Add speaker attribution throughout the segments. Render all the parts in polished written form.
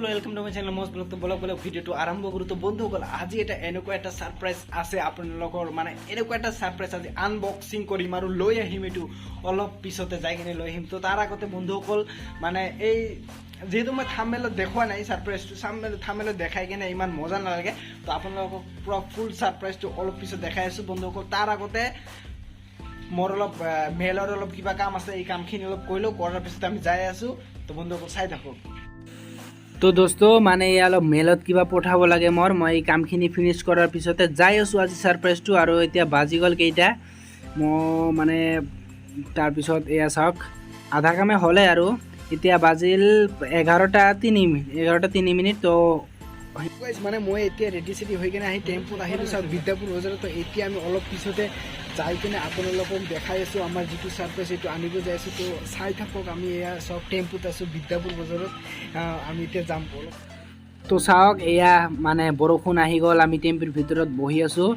Speaker 1: বন্ধুসকল, welcome to my channel মজ blog. তো বলক বলক, ভিডিঅ'টো আৰম্ভ কৰোঁ। তো বন্ধুসকল, আজি এটা এনেকুৱা এটা ছাৰপ্ৰাইজ আছে আপোনালোকৰ, মানে এনেকুৱা এটা ছাৰপ্ৰাইজ আজি আনবক্সিং কৰিম আৰু লৈ আহিম। এইটো অলপ পিছতে যাই কিনে লৈ আহিম। তো তাৰ আগতে বন্ধুসকল, মানে এই যিহেতু মই থামমেলত দেখুওৱা নাই ছাৰপ্ৰাইজটো, থামমেলত দেখাই কিনে ইমান মজা নালাগে। তো আপোনালোকক পূৰা ফুল ছাৰপ্ৰাইজটো অলপ পিছত দেখাই আছোঁ বন্ধুসকল। তাৰ আগতে মোৰ অলপ মেইলৰ অলপ কিবা কাম আছে, এই কামখিনি অলপ কৰি লওঁ, কৰাৰ পিছত আমি যাই আছোঁ। তো বন্ধুসকল, চাই থাকক।
Speaker 2: তো দোস্ত, মানে এই অলপ মেইলত কিবা পঠাব লাগে মোৰ। মই এই কামখিনি ফিনিছ কৰাৰ পিছতে যাই আছোঁ আজি ছাৰপ্ৰাইজটো। আৰু এতিয়া বাজি গ'ল কেইটা, মই মানে তাৰপিছত এয়া চাওক, আধা কামে হ'লে আৰু এতিয়া বাজিল 11টা 3 মিনিট। তো
Speaker 1: গাইজ, মানে মই এতিয়া ৰেডি চেডি হৈ কিনে আহি টেম্পুত আহিলোঁ, চাওক, বিদ্যাপুৰ বজাৰত। তো এতিয়া আমি অলপ পিছতে যাই কিনে আপোনালোকক দেখাই আছোঁ, আমাৰ যিটো ছাৰপ্ৰাইজ সেইটো আনিব যাই আছোঁ। তো চাই থাকক, আমি এয়া চব টেম্পুত আছোঁ বিদ্যাপুৰ বজাৰত। আমি এতিয়া যাম অলপ।
Speaker 2: তো চাওক, এয়া মানে বৰষুণ আহি গ'ল, আমি টেম্পুৰ ভিতৰত বহি আছোঁ।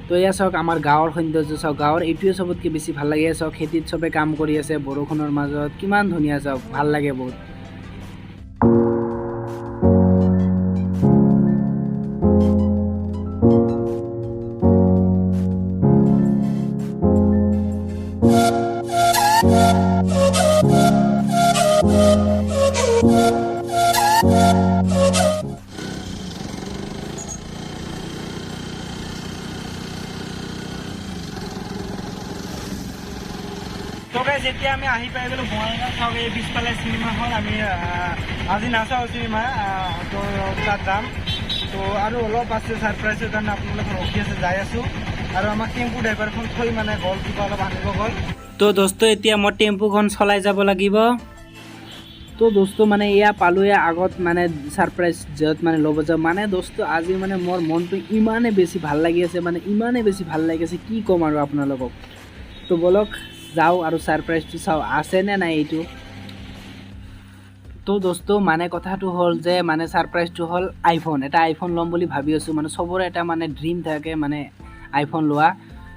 Speaker 2: তো এয়া চাওক, আমাৰ গাঁৱৰ সৌন্দৰ্য চাওক। গাঁৱৰ এইটোৱে চবতকৈ বেছি ভাল লাগে। চাওক, খেতিত চবে কাম কৰি আছে বৰষুণৰ মাজত, কিমান ধুনীয়া চাওক, ভাল লাগে বহুত।
Speaker 1: তো গাইজ, এতিয়া আমি আহি পাই গ'লো বঙাইগাঁও। চাওক, এই পিছফালে চিনেমা হল। আমি আজি নাচাওঁ চিনেমা, তো তাত যাম। তো আৰু অলপ আছে ছাৰপ্ৰাইজৰ কাৰণে আপোনালোক ৰখি আছে, যাই আছোঁ। আৰু আমাক টেম্পু ড্ৰাইভাৰখন থৈ মানে গ'ল, কিবা অলপ আনিব গ'ল।
Speaker 2: তো দোস্ত, এতিয়া মই টেম্পুখন চলাই যাব লাগিব। তো দোস্ত, মানে এয়া পালোঁ, এয়া আগত মানে ছাৰপ্ৰাইজ য'ত মানে ল'ব যাওঁ। মানে দোস্ত, আজি মানে মোৰ মনটো ইমানেই বেছি ভাল লাগি আছে, মানে ইমানেই বেছি ভাল লাগি আছে, কি ক'ম আৰু আপোনালোকক। তো ব'লক যাওঁ আৰু ছাৰপ্ৰাইজটো চাওঁ আছেনে নাই এইটো। তো দোস্ত, মানে কথাটো হ'ল যে মানে ছাৰপ্ৰাইজটো হ'ল আইফোন, এটা আইফোন ল'ম বুলি ভাবি আছোঁ। মানে চবৰে এটা মানে ড্ৰিম থাকে মানে আইফোন লোৱা।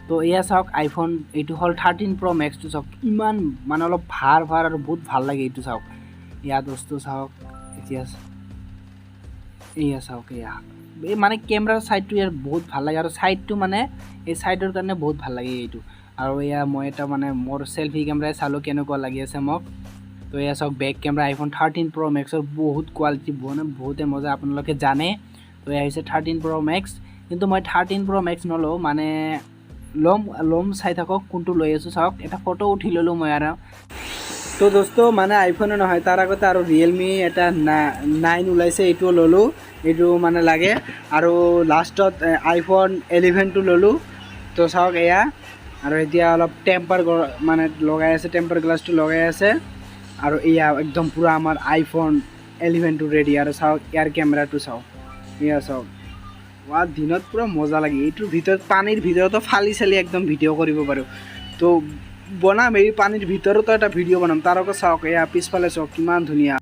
Speaker 2: তো এয়া চাওক আইফোন, এইটো হ'ল 13 প্ৰ' মেক্সটো। চাওক, ইমান মানে অলপ ভাৰ ভাৰ আৰু বহুত ভাল লাগে এইটো। চাওক এয়া দোস্ত, চাওক এতিয়া এয়া চাওক, এয়া এই মানে কেমেৰাৰ ছাইডটো ইয়াৰ বহুত ভাল লাগে আৰু ছাইডটো মানে এই ছাইডৰ কাৰণে বহুত ভাল লাগে এইটো। আৰু এয়া মই এটা মানে মোৰ চেল্ফি কেমেৰাই চালোঁ কেনেকুৱা লাগি আছে মোক। তো এয়া চাওক, বেক কেমেৰা আইফোন 13 প্ৰ' মেক্সৰ বহুত কোৱালিটি, মানে বহুতে মজা, আপোনালোকে জানে। তো এয়া হৈছে 13 প্ৰ' মেক্স। কিন্তু মই 13 প্ৰ' মেক্স নলওঁ, মানে ল'ম ল'ম, চাই থাকক কোনটো লৈ আছোঁ। চাওক, এটা ফটো উঠি ল'লোঁ মই আৰু। তো দোস্ত, মানে আইফোনো নহয়, তাৰ আগতে আৰু ৰিয়েলমি এটা 9 ওলাইছে, এইটোও ল'লোঁ, এইটো মানে লাগে। আৰু লাষ্টত আইফোন 11টো ল'লোঁ। তো চাওক এয়া, আৰু এতিয়া অলপ টেম্পাৰ মানে লগাই আছে, টেম্পাৰ গ্লাছটো লগাই আছে। আৰু এয়া একদম পূৰা আমাৰ আইফোন 11টো ৰেডি। আৰু চাওক, ইয়াৰ কেমেৰাটো চাওক, এয়া চাওক, ৱা, দিনত পূৰা মজা লাগে। এইটোৰ ভিতৰত পানীৰ ভিতৰতো ফালি চালি একদম ভিডিঅ' কৰিব পাৰোঁ। তো বনাম, এই পানীৰ ভিতৰতো এটা ভিডিঅ' বনাম। তাৰ আগত চাওক, এয়া পিছফালে চাওক কিমান ধুনীয়া।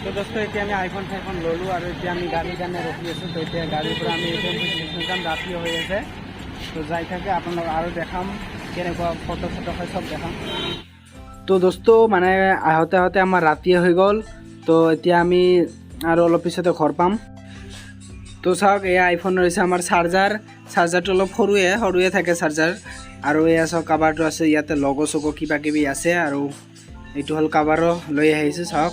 Speaker 1: তো দোস্ত, এতিয়া আমি আইফোন চাইফোন ল'লোঁ আৰু এতিয়া আমি গাড়ীৰ কাৰণে ৰখি আছোঁ। তো এতিয়া গাড়ীৰ পৰা আমি টেম্পু ষ্টেচন যাম, ৰাতি হৈ আছে। তো যাই থাকে, আপোনালোক আৰু দেখাম কেনেকুৱা ফটো চটো হয়, চব দেখাম।
Speaker 2: তো দোস্ত, মানে আহোঁতে আহোঁতে আমাৰ ৰাতিয়ে হৈ গ'ল। তো এতিয়া আমি আৰু অলপ পিছতে ঘৰ পাম। তো চাওক, এয়া আইফোনৰ হৈছে আমাৰ চাৰ্জাৰ। চাৰ্জাৰটো অলপ সৰুৱে সৰুৱে থাকে চাৰ্জাৰ। আৰু এয়া চাওক, কাভাৰটো আছে, ইয়াতে লগো চগো কিবা কিবি আছে। আৰু এইটো হ'ল কাভাৰো লৈ আহিছোঁ, চাওক।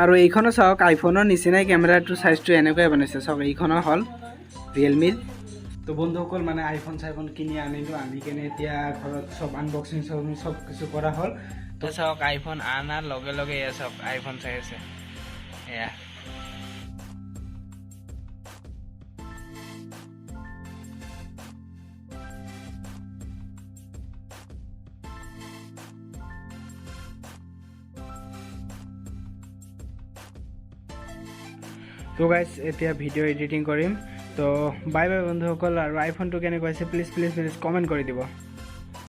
Speaker 2: আৰু এইখনো চাওক, আইফোনৰ নিচিনাই কেমেৰাটোৰ চাইজটো এনেকুৱাই বনাইছে। চাওক, এইখনো হ'ল ৰিয়েলমিৰ।
Speaker 1: তো বন্ধুসকল, মানে আইফোন চাইফোন কিনি আনিলোঁ, আনি কেনে এতিয়া ঘৰত চব আনবক্সিং চব চব কিছু কৰা হ'ল।
Speaker 2: তো চাওক, আইফোন আনাৰ লগে লগে এয়া চাওক, আইফোন চাই আছে এয়া। তো গাইজ, এতিয়া ভিডিঅ' এডিটিং কৰিম। তো বাই বাই বন্ধুসকল। আৰু আইফোনটো কেনেকুৱা হৈছে প্লিজ প্লিজ প্লিজ কমেণ্ট কৰি দিব।